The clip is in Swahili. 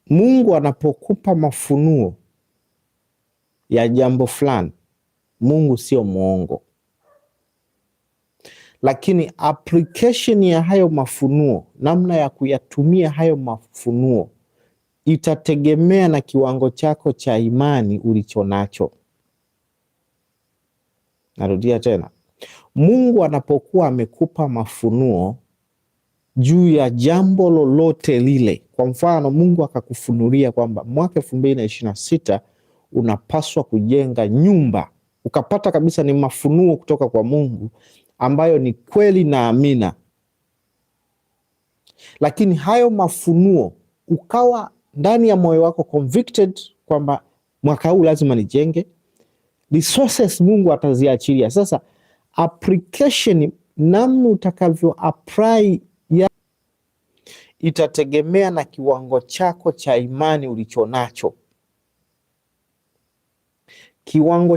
Mungu anapokupa mafunuo ya jambo fulani, Mungu sio mwongo, lakini application ya hayo mafunuo, namna ya kuyatumia hayo mafunuo itategemea na kiwango chako cha imani ulichonacho. Narudia tena, Mungu anapokuwa amekupa mafunuo juu ya jambo lolote lile, kwa mfano Mungu akakufunulia kwamba mwaka 2026 unapaswa kujenga nyumba, ukapata kabisa ni mafunuo kutoka kwa Mungu ambayo ni kweli na amina, lakini hayo mafunuo ukawa ndani ya moyo wako convicted kwamba mwaka huu lazima nijenge, resources Mungu ataziachilia. Sasa application, namna utakavyo apply ya itategemea na kiwango chako cha imani ulichonacho. Kiwango